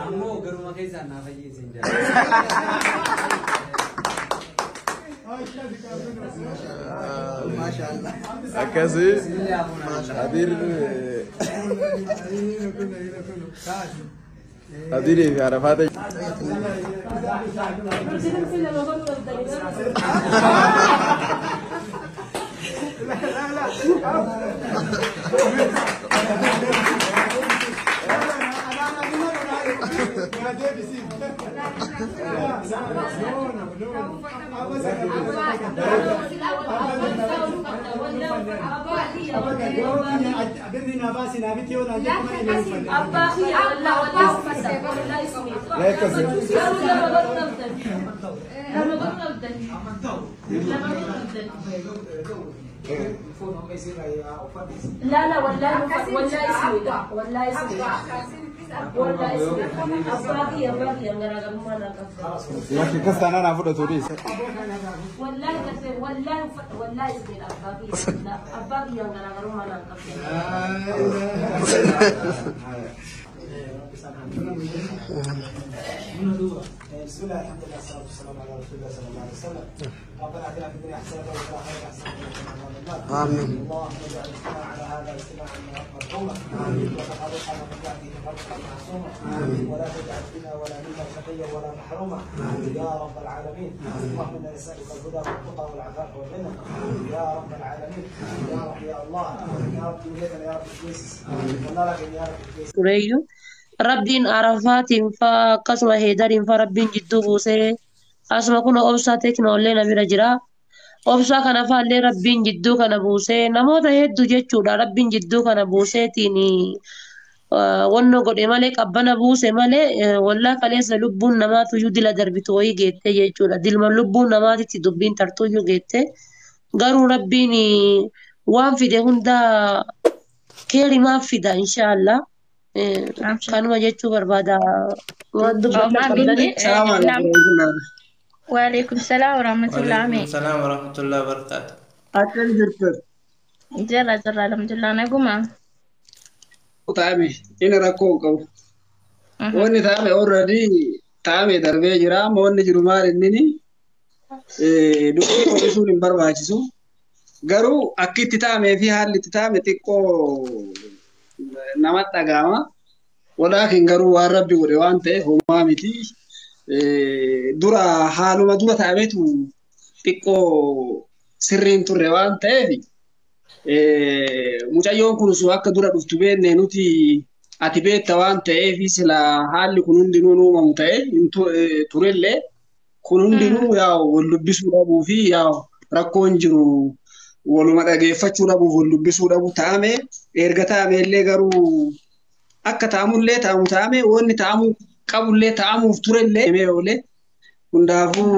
Ammoo garuma keessaan naa fayyisiin jaalladha. Akkasii Adirii fi Arafaata. لا لا والله والله اسمي ده والله اسمي والله اسمي أباقي أباقي أنا ما Bakki akkas taanaan haa fudhatu dhiis. والله كثير والله والله اسمي أباقي أباقي أنا ما بسم الله الحمد لله والصلاة والسلام على رسول الله صلى الله عليه وسلم. ربنا اتنا في الدنيا حسنة وفي الآخرة حسنة وقنا عذاب النار. آمين. اللهم اجعل اجتماع على هذا اجتماعا مرحوما. آمين. وتفرقا من بعده تفرقا معصوما. آمين. ولا تجعل فينا ولا منا شقيا ولا محروما. آمين. يا رب العالمين. اللهم انا نسألك الهدى والتقى والعفاف والغنى. يا رب العالمين. يا رب يا الله. يا رب ولادنا يا رب كويس. ونراك يا رب كويس. Tureeyyu rabbiin arafaatiin faa akkasuma heedariin faa rabbiin jidduu buusee asuma kun obsaa teekinoollee na bira jira. Obsaa kana faallee rabbiin jidduu kana buusee namoota hedduu jechuudha rabbiin jidduu kana buuseetiin wanno godhe malee qabbana buuse malee wallaa kaleessa lubbuun namaatuyyuu dila darbitu wayii geette jechuudha. Dilma lubbuun namaatitti dubbiin tartuyyuu geette garuu rabbiin waan fide hundaa keerimaaf fida inshaallah. Kanuma jechuu barbaada. Waan dubbachuu qabdanii. Waalaikum salaam warahmatullahi. Waalaikum salaam warahmatullahi wabarakatuh. Akkam jirtu? Jira jira alhamdulillah naguma. Taa'ame inni rakkoo hin qabu. Wanni taa'ame already taa'ame darbee jira. Amma wanni jiru maal inni dubbii qo'isuun hin barbaachisu. Garuu akki itti taa'amee fi haalli itti taa'ame xiqqoo namatti dhaga'ama. Walaakin garuu waan rabbi godhe waan ta'eef homaa miti. Dura haaluma dura taa'ameetu xiqqoo sirriin turre waan ta'eef mucayyoon kun osoo akka dura dhuftu beekne nuti ati beekta waan ta'eef sila haalli kun hundinuu uumamu ta'e turellee kun hundinuu yaa'u wal dubbisuu dhabuu fi yaa'u rakkoon jiru waluma dhageeffachuu dhabuuf wal dubbisuu dhabu taa'ame erga taa'ame illee garuu akka taa'amullee taa'amu taa'ame wanni taa'amuu qabullee taa'amuuf turellee deemee oolee hundaafuu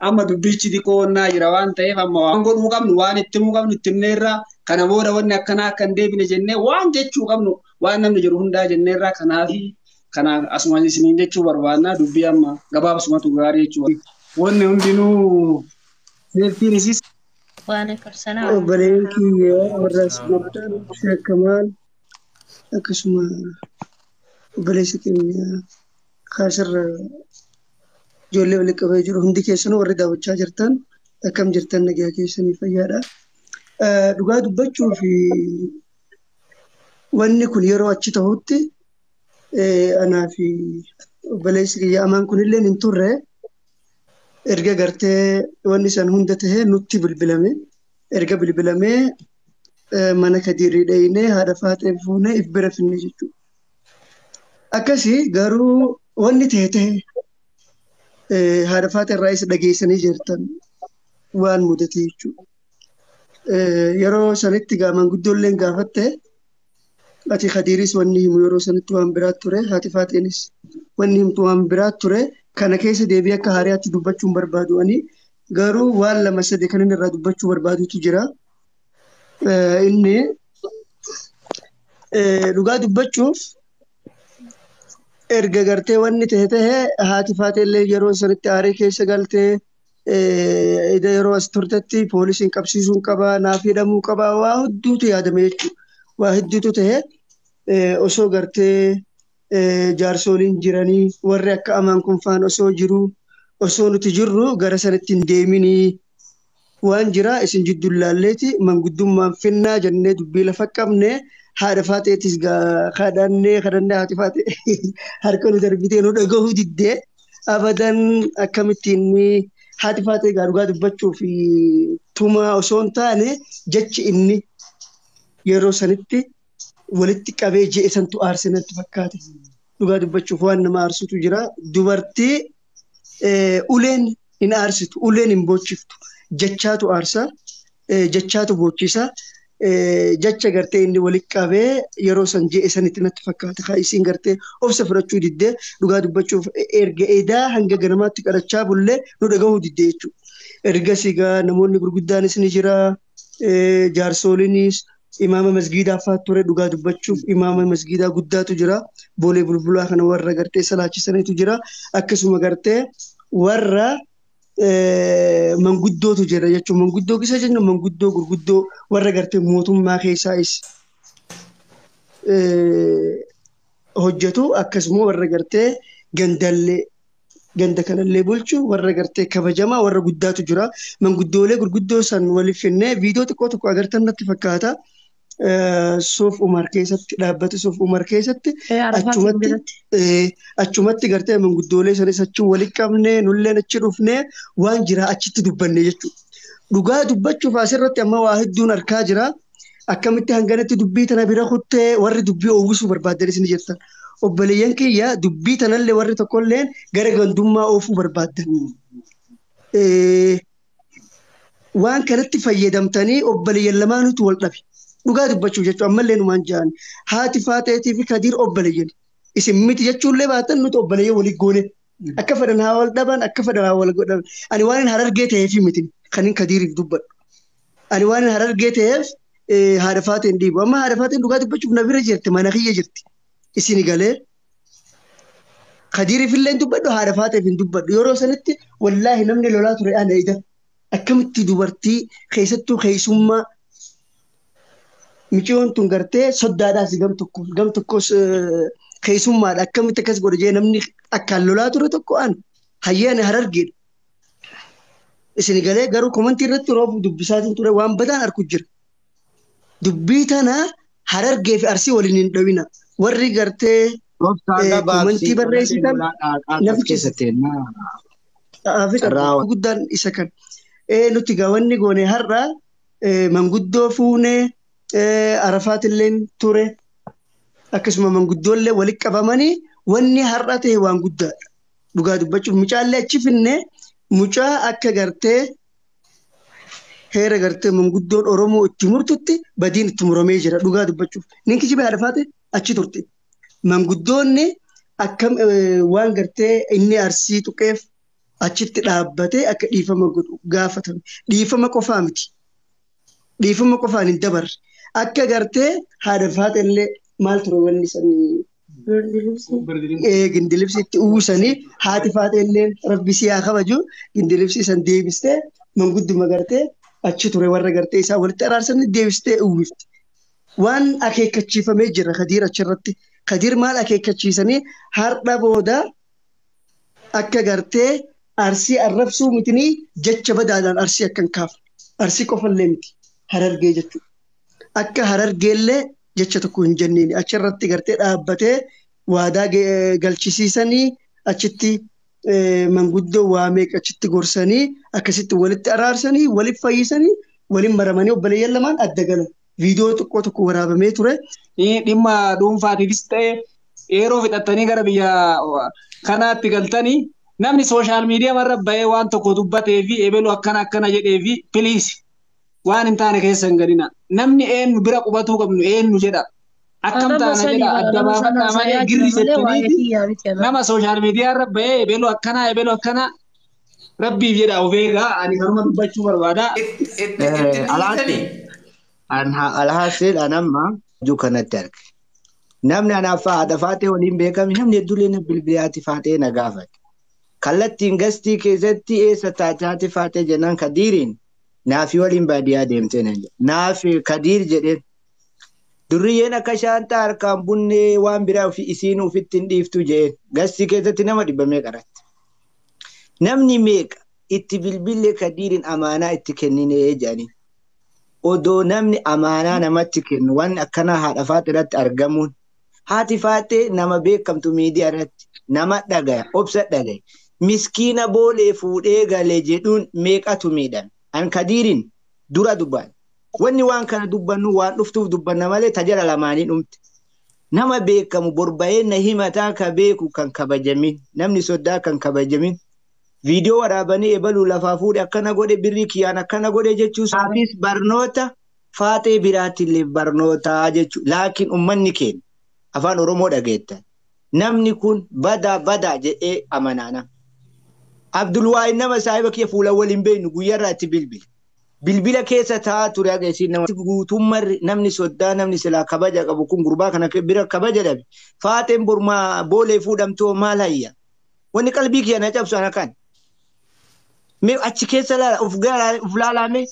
amma dubbichi xiqqoonnaa jira waan ta'eef amma waan godhuu qabnu waan itti himuu qabnu itti himneerraa kana booda wanni akkanaa akka hin deebine jennee waan jechuu qabnu waan namni jiru hundaa jenneerraa kanaafi kanaaf asuma isiniin jechuu barbaannaa dubbii amma gabaabsumatu gaarii jechuudha. Wanni hundinuu seertiin isis. Waalaikum salaam. Obboleen kiyya warra as jirtan Sheekh akkasuma obboleessa keenya kaasirra ijoollee walitti qabee jiru hundi keessanuu warri daawwachaa jirtan akkam jirtan nagaa keessanii fayyaadha. Dhugaa dubbachuu fi wanni kun yeroo achi ta'utti anaa fi obboleessi kiyya amaan kunillee hin turre erga gartee wanni san hunda tahee nutti bilbilame erga bilbilamee mana kadiirii dhayinee haadha faaxee fuunee if bira finne jechuudha. Akkasii garuu wanni tahe tahe haadha faaxee irraa isa dhageessanii jirtan waan mudate jechuudha. Yeroo sanitti maanguddoolleen gaafatte ati kadiiris wanni himu yeroo sanitti waan biraa ture haati faaxeenis wanni himtu waan biraa ture kana keessa deebii akka haariyaatti dubbachuun barbaadu ani garuu waan lama sadi kan inni irraa dubbachuu barbaadutu jira. Inni dhugaa dubbachuuf Erga gartee wanni ta'e ta'e haati faateellee yeroo sanitti aaree keessa galtee ida yeroo as turtetti poolisiin qabsiisuun qabaa naaf hidhamuu qabaa waa hedduutu yaadame jechuudha. Waa hedduutu ta'e osoo gartee jaarsoliin jiranii warri akka amaan kun faan osoo jiruu osoo nuti jirru gara sanitti hin deeminii waan jira isin jidduu laalleeti manguddummaan finnaa jennee dubbii lafa qabne haadha faateetis kadhannee kadhannee haati faatee harka nu darbitee nu dhagahuu diddee abadan akkamittiin haati faatee gaa dhugaa dubbachuu fi tumaa osoo hin taane jechi inni yeroo sanitti walitti qabee ji'e santu aarse natti fakkaate. Dhugaa dubbachuuf waan nama aarsutu jira. Dubartii uleen hin aarsitu, uleen hin boochiftu. Jechaatu aarsa, jechaatu boochisa. Jecha gartee inni walitti qabee yeroo san ji'e sanitti natti fakkaate. Haa isiin gartee obsa fudhachuu diddee dhugaa dubbachuuf erga edaa hanga ganamaatti kadhachaa bullee nu dhagahuu diddee jechuudha. Ergasii gaa namoonni gurguddaanis ni jira, jaarsoliinis imaama masgiidaa fa'aa ture dhugaa dubbachuuf imaama masgiidaa guddaatu jira. Boolee bulbulaa kana warra gartee salaachisaniitu jira. Akkasuma gartee warra manguddootu jira jechuudha. Manguddoo keessa jennu manguddoo gurguddoo warra gartee mootummaa keessaas hojjetu akkasuma warra gartee gandallee ganda kanallee bulchu warra gartee kabajamaa warra guddaatu jira. Manguddoolee gurguddoo san waliif finnee viidiyoo xiqqoo tokko agartan natti fakkaata. Suuf Umar keessatti dhaabbata Suuf Umar keessatti achumatti gartee manguddoolee sanis achi walitti qabnee nulleen achi dhufnee waan jira achitti dubbanne jechuudha. Dhugaa dubbachuuf asirratti amma waa hedduun argaa jira. Akkamitti hanganatti dubbii tana bira kuttee warri dubbii oowwisuu barbaaddanis ni jirtan. Obboleeyyan kiyya dubbii tanallee warri tokkolleen gara gandummaa oofuu barbaaddan. Waan kanatti fayyadamtanii obboleeyyan lamaanutu wal dhabe. Dhugaa dubbachuuf jechuudha ammallee numaan jiran haati faateetii fi Kadiir obboleeyyan. Isin miti jechuullee baatan nuti obboleeyyan walii goone. Akka fedhan haa wal dhaban akka fedhan haa wal godhan. Ani waan hin harargee ta'eef miti kan hin Kadiiriif dubbadhu. Ani waan hin harargee ta'eef haadha faateen dhiibu. Amma haadha faateen dhugaa dubbachuuf na bira jirti mana kiyya jirti. Isin galee Kadiiriif illee hin dubbadhu haadha faateef hin dubbadhu. Yeroo sanitti wallaahi namni lolaa ture ana ida. Akkamitti dubartii keessattuu keessummaa micoon tun gartee soddaadhaas gam tokko gam tokkos keessummaadha akkamitti akkas godhe jee namni akkaan lolaa ture tokko an hayyee ani harargeedha. Isin galee garuu komantii irratti roobu dubbisaatiin ture waan badaan arku jira. Dubbii tana harargee fi arsii waliin hin dhawina. Warri gartee komantii barreessitan guddaan isa kan. Nuti gawanni goone har'a manguddoo fuunee Arafaatillee ture akkasuma manguddoollee walitti qabamanii wanni har'a ta'e waan guddaadha. Dhugaa dubbachuuf mucaallee achi finnee mucaa akka gartee heera gartee manguddoon Oromoo itti murtutti badiin itti muramee jira dhugaa dubbachuuf. Ninki jibee Arafaate achi turte. Manguddoonni akkam waan gartee inni arsii tuqeef achitti dhaabbatee akka dhiifama godhu gaafatame. Dhiifama qofaa miti. Dhiifama qofaan hin dabarre. Akka gartee haadha faateellee maal ture wanni sanii gindilibsiitti uwwisanii haati faateellee rabbi si haa kabaju gindilibsii san deebistee mangudduma gartee achi ture warra gartee isaa walitti araarsanii deebistee uwwifti. Waan akeekkachiifamee jira Kadiir achirratti. Kadiir maal akeekkachiisanii har'a booda akka gartee arsii arrabsuu mitinii jecha badaadhaan arsii akka hin kaafne. Arsii qofallee miti harargee jechuudha. Akka harargeellee jecha tokko hin jenneen achirratti gartee dhaabbatee waadaa galchisiisanii achitti manguddoo waa meeqa achitti gorsanii akkasitti walitti araarsanii walitti fayyisanii waliin maramanii obboleeyyan lamaan adda galan. Viidiyoo xiqqoo tokko waraabamee ture. Dhimma dhuunfaatiifis ta'e yeroo fixattanii gara biyya kanaatti galtanii namni sooshaal miidiyaa irra bahee waan tokko dubbatee fi ebelu akkana akkana jedhee fi piliis waan hin taane keessa hin galina. Namni eenyu bira qubatuu qabnu eenyu jedha. Akkam taana jedha adda baafadhaa malee girri jettanii nama sooshaal miidiyaa irra bahee ebelu akkana ebelu akkana rabbiif jedha of eegaa ani kanuma dubbachuu barbaada. Alhasil anamma juu kanatti arge. Namni anaaf haadha faatee waliin beekame namni hedduullee na bilbilaati faatee na gaafate. Kallattiin gastii keessatti eessa taate haati faatee jennaan Kadiiriin naafi waliin baadiyyaa deemtee nan jedhe. Naafi Kadiir jedheen. Durriyyeen akka shaantaa harkaan bunnee waan biraa isiin ofitti hin dhiiftu jedheen. Gastii keessatti nama dhibbamee qaratti. Namni meeqa itti bilbilee Kadiiriin amaanaa itti kenninee jedhanii. Odoo namni amaanaa namatti kennu waan akkanaa haadha faatee irratti argamuun haati faatee nama beekamtu miidiyaa irratti nama dhagaya obsa dhagaya miskiina boolee fuudhee galee jedhuun meeqatu miidhame. An Kadiiriin dura dubban. Wanni waan kana dubbannu waan dhuftuuf dubbanna malee tajara lamaanii dhumte. Nama beekamu borba'ee na himataa ka beeku kan kabajamin namni soddaa kan kabajamin. Viidiyoo waraabanii ebaluu lafaa fuudhe akkana godhe birrii kiyyaan akkana godhe jechuun saafis barnoota faatee biraattillee barnootaa jechuudha. Laakiin uummanni keenya afaan Oromoo dhageettan. Namni kun badaa badaa jedhee amanaana. Abdulwaayi nama saahiba kiyya fuula waliin beeknu guyyaarraa itti bilbila. Bilbila keessa taa'aa ture haga isiin nama guutummarri namni soddaa namni silaa kabaja qabu kun gurbaa kana bira kabaja dhabe. Faateen bormaa boolee fuudhamtoo maal hayya? Wanni qalbii kiyya na cabsu ana kan. Mee achi keessa laala of laalame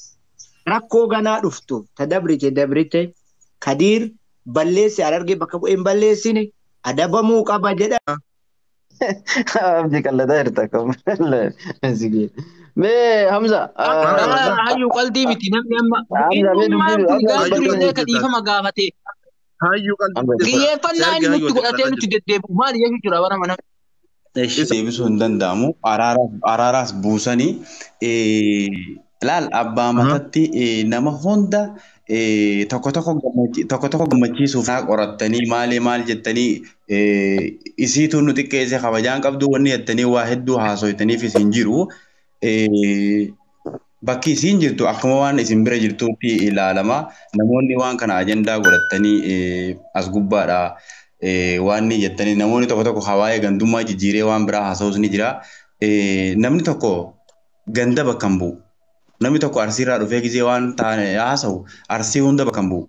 rakkoo ganaa dhuftu ta dabrite dabrite Kadiir balleesse Harargee bakka bu'een balleessine adabamuu qaba jedha. Abdi kallataa jirta akkam. Mee Hamza. Hayyuu qalbii miti namni amma. Innummaan kun gaafa dubbatee ka dhiifama gaafate. Hayyuu qalbii. Xiyyeeffannaa inni nutti godhatee nutti deddeebi'u maali jechuudha bara mana. Deebisuu hin danda'amu. Araaraas buusanii laal abbaa matatti nama hunda tokko tokko gammachiisuuf qorattanii maalee maal jettanii isiitu nu xiqqeesse kabajaan qabdu wanni jettanii waa hedduu haasoytaniif isin jiru. Bakki isiin jirtu akkuma waan isin bira jirtuutti ilaalama. Namoonni waan kana ajandaa godhatanii as gubbaadha. Waan ni jettanii namoonni tokko tokko hawaayee gandummaa jijjiiree waan biraa haasa'us ni jira. Namni tokko ganda bakka hin bu'u. Namni tokko Arsiirraa dhufee gisee waan taane haasa'u Arsii hunda bakka hin bu'u.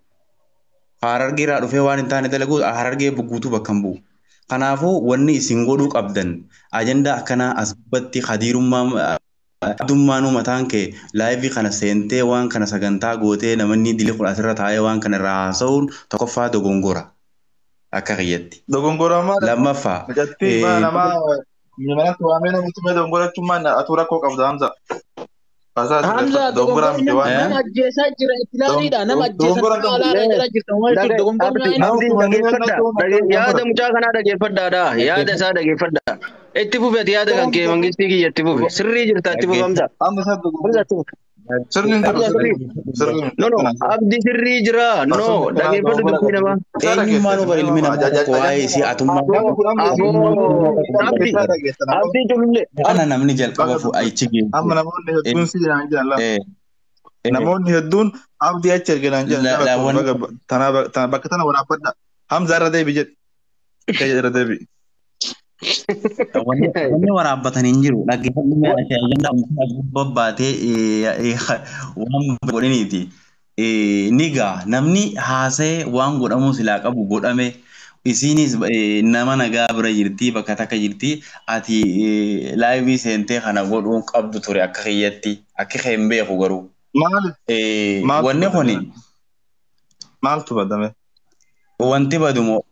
Harargeerraa dhufee waan hin taane dalagu Harargee guutuu bakka hin bu'u. Kanaafuu wanni isin godhuu qabdan ajandaa akkanaa as gubbatti Kadiirummaa addummaanuu mataan kee laayivii kana seentee waan kana sagantaa gootee namni dili kudha asirra taa'ee waan kana irraa haasa'uun tokkoffaa dogongora. Akka kiyyatti. Dogongora maal? Lammaffaa. Mijattii nama manatti waamee namatti mee dongorachuun maal atuu rakkoo qabda Hamza. Hamza dogongora nama ajjeesaa jira itti laaliidha nama ajjeesaa alaala jala jirta maal jechuudha dogongora Abdi dhageeffadha. Yaada mucaa kanaa dhageeffadhaadha. Yaada isaa dhageeffadha. Itti fufi ati yaada kan kee mangistii kiyya itti fufi. Sirrii jirta itti fufi Hamza. Hamza sirrii jiru. No no Abdi sirrii jira. No dhageeffadhu dubbii namaa. Eenyummaan bara ilmi namaa tokko waa'ee isii atummaa. Abdi Abdi culullee. Kana namni jalqaba achi geessu. Amma namoonni hedduun si jiraan jiran lafa. Namoonni hedduun Abdi achi erginaan jiran bakka tana waraabbadha. Hamza irra deebi jedhi. Irra deebi. Wanni waraabbatan hin jiru. Dhaggeeffadhu babbaatee waan godhiniiti. Ni gaa namni haasa'ee waan godhamu silaa qabu godhame. Isiinis nama nagaa bira jirti bakka takka jirti. Ati laayivii seentee kana godhuun qabdu ture akka kiyyatti. Akka kee hin beeku garuu. Wanni kuni. Maaltu badame? Wanti badumoo.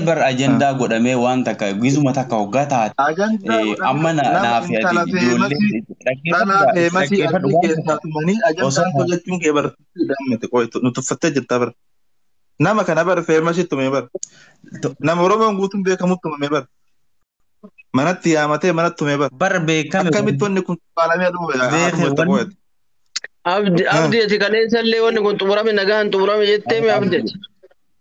Bar ajandaa godhamee waan takka gizuma takka hoggaa taate amma naaf ijoollee dhaggeeffadhu ajandaan hojjechuun kee bara nu tuffattee jirta bara nama kana bara feemasii tumee bara nama Oromoon guutuun beekamutti tumee bara manatti yaamatee manatti tumee bara bar beekame akkamitti wanni kun baalamee dhume. Abdi ati kaleessallee wanni kun xumurame nagaan xumurame jettee mi Abdi?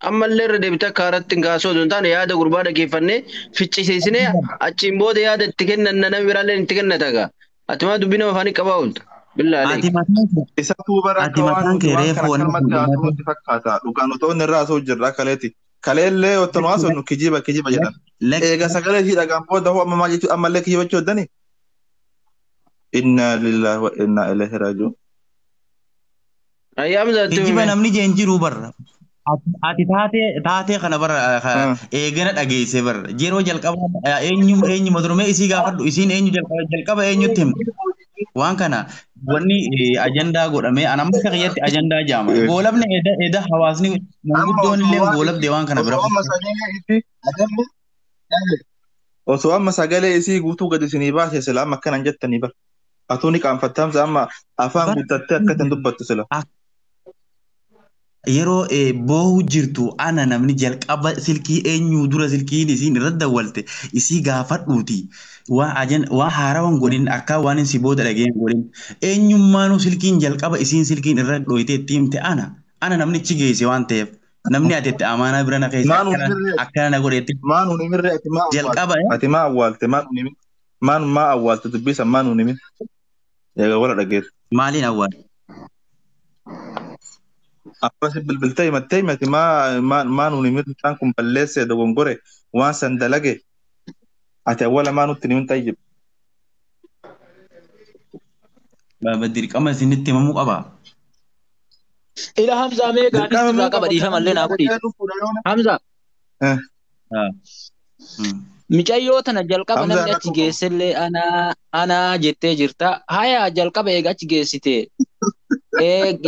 Ammallee irra deebitee akka haaratti hin kaasoo osoo hin taane yaada gurbaa dhageeffannee ficcisiisnee achiin booda yaada itti kennan namni biraallee itti kennata egaa. Ati maa dubbii nama afaanii qabaa oolta. Billaa Ati Isatu bara Ati mataan kee reefu wanni kanatti fakkaata. Dhugaan otoo inni irraa haasa'u jirra kaleeti. Kaleellee otoo nu haasofnu kijiba kijiba jedhan. Eega sagalee ishii dhagaan booda hoo amma maal jechuu ammallee kijiba jechuu hoddani. Inna lillahi wa inna ilaihi raaji'uun. Ayyaamza Kijiba namni jeen jiru barra. Ati taatee kana bara eegana dhageesse bara yeroo jalqaba eenyuma durmee isii gaafadhu isiin eenyu jalqaba eenyutti himte waan kana wanni ajandaa godhamee an amma akka kiyyatti ajandaa jaama goolabne eda hawaasni manguddoon illee goolabde waan kana bira. Osoo amma sagalee isii guutuu gadi isinii baase sila amma akkanan jettanii bara. Atuu ni qaanfattamsa amma afaan guuttattee akkatti dubbattu sila. Yeroo boohu jirtu ana namni jalqaba silkii eenyu dura silkiin isiin irratti dawwalte isii gaafadhuuti waan haarawan godhin akka waan si booda dhageen godhin eenyummaanuu silkiin jalqaba isiin silkiin irra dhoyitee itti himte ana namni achi geesse waan ta'eef namni ati itti amaanaa bira na keessa akkana na godheetti. Maan hun himirre ati maa jalqaba ati maa awwaalte maan hun himin maan maa awwaalte dubbisan maan hun himin egaa wala dhageessu. Maaliin awwaalte? Abbas bilbiltee himattee himati maa nuun himin isaan kun balleesse dogongore waan san dalage ati awwala maa nutti himin tayyib. Dirqama isinitti himamuu qaba. Ila Hamzaa mee gaafii sirraa qaba dhiifamallee naa godhi. Hamzaa. Micayyoo tana jalqaba namni achi geessellee anaa jettee jirta. Haya jalqaba eega achi geessite.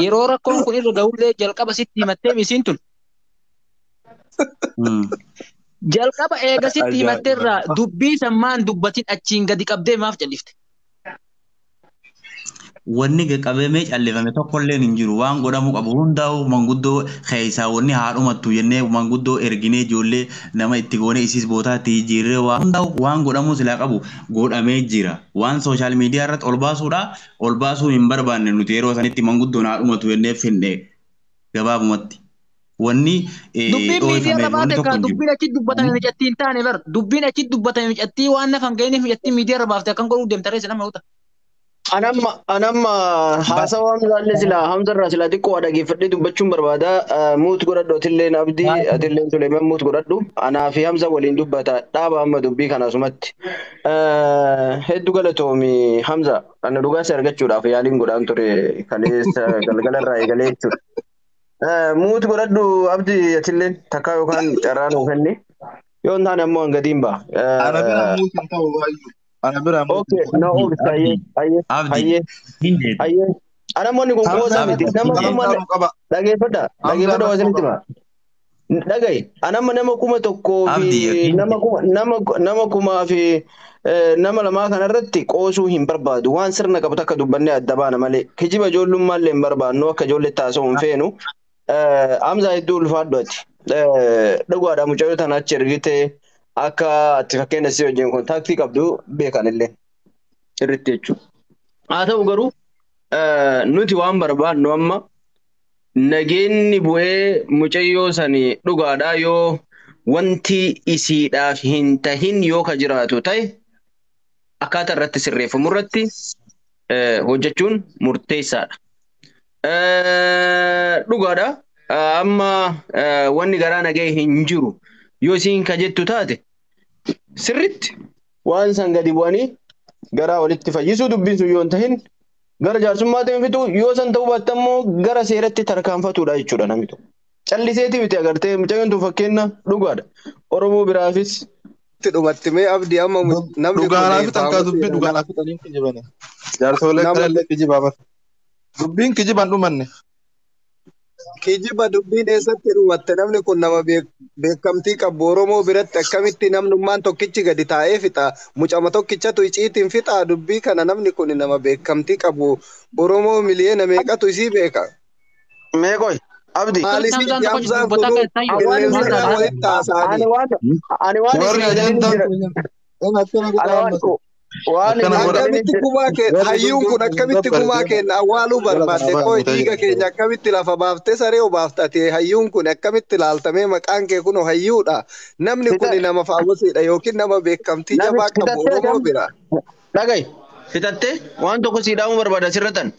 Yeroo rakkoon kun irra gahullee jalqaba sitti himattee misiin tun. Jalqaba eega sitti himattee irraa dubbii sammaan dubbatin achiin gadi qabdee maaf callifte? Wanni qabamee callifame tokkolleen hin jiru. Waan godhamuu qabu hundaa'u manguddoo keessaa wanni haadhumattu jennee manguddoo erginee ijoollee nama itti goonee isiis bootaatti jijjiirree waan hundaa'u waan godhamuu silaa qabu godhamee jira. Waan sooshaal miidiyaa irratti ol baasuudha. Ol baasuu hin barbaanne nuti yeroo sanitti manguddoon haadhumatu jennee finne gabaabumatti. Wanni Dubbiin miidiyaa irra baate kan dubbiin achi dubbatame micattii hin taane bar dubbiin achi dubbatame micattii waan nafan ga'iniif micattii miidiyaa irra baafte akkan godhuu deemta reessa nama huta. Anamma haasawaa Hamzaallee silaa Hamzarraa silaa xiqqoo dhaggeeffadhee dubbachuun barbaada. Muut godhadhu atilleen Abdii atilleen Suleeman muut godhadhu. Anaa fi Hamza waliin dubbata dhaaba amma dubbii kana asumatti. Hedduu galatoomi Hamza. Ana dhugaa si argachuudhaaf yaaliin godhaan ture kaleessa galgalarraa eegalee jechuudha. Muut godhadhu Abdii atilleen takkaa yookaan carraa nuu kenni. Yoo hin taane ammoo hangadiin ba'a. Ana bira muut hin ta'u baay'ee. Ana bira Okay, no, ayyee, ayyee, ayyee. Ana moonni kun qoosaa miti. Nama kuma dhageeffadha. Dhageeffadha waa isinitti hima. Dhaga'i. Ana amma nama 1000 fi nama 1000 fi nama 2 kanarratti qoosuu hin barbaadu. Waan sirna qabu takka dubbannee adda baana malee. Kijiba ijoollummaa hin barbaannu akka ijoollee taasisuu hin feenu. Hamzaa hedduu ulfaadhu ati. Dhugaadha mucayyoo tana achi ergitee. Akka ati fakkeenya si wajjin kontaaktii qabdu beekan illee irratti jechuudha. Haa ta'u garuu nuti waan barbaannu amma nageenyi bu'ee mucayyoo sanii dhugaadhaa yoo wanti isiidhaaf hin tahin yoo ka jiraatu ta'e akkaataa irratti sirreeffamu irratti hojjechuun murteessaadha. Dhugaadha amma wanni garaa nagee hin jiru yoo isiin ka jettu taate sirritti waan san gadi bu'anii gara walitti fayyisuu dubbisuu yoo hin tahin gara jaarsummaa ta'een fitu yoo san ta'uu baatte ammoo gara seeratti tarkaanfatuudha jechuudha namni tokko. Calliseeti miti agartee mucayyoon tun fakkeenya dhugaadha. Oromoo biraafis. Dhumatti mee Abdii amma namni Dhugaanaa fi tankaa dubbii dhugaanaa fi taniin kijibani. Jaarsolee kanallee kijibaa bara. Dubbiin kijiban dhumanne. Kijiba dubbiin eessatti dhumatte namni kun nama beekamtii qabu Oromoo biratti akkamitti namnummaan tokkichi gadi taa'ee fixa mucama tokkichatu iciitiin fixa dubbii kana namni kun nama beekamtii qabu Oromoo miliyoona meeqatu isii beeka. Meeqoy Abdi. Maaliif Hamzaan kun qilleensarraa walitti haasa'anii. Ani waan Warri ajandaa Akkamitti gumaa keenya hayyuun kun akkamitti gumaa keenya awwaaluu barbaadde qoy dhiiga keenya akkamitti lafa baaftee saree obaaftate hayyuun kun akkamitti laaltamee maqaan kee kun hayyuudha namni kun nama faawwasiidha yookiin nama beekamtii jabaa qabu Oromoo bira. Dhaga'i fitattee waan tokko siidhaamuu barbaada sirratan.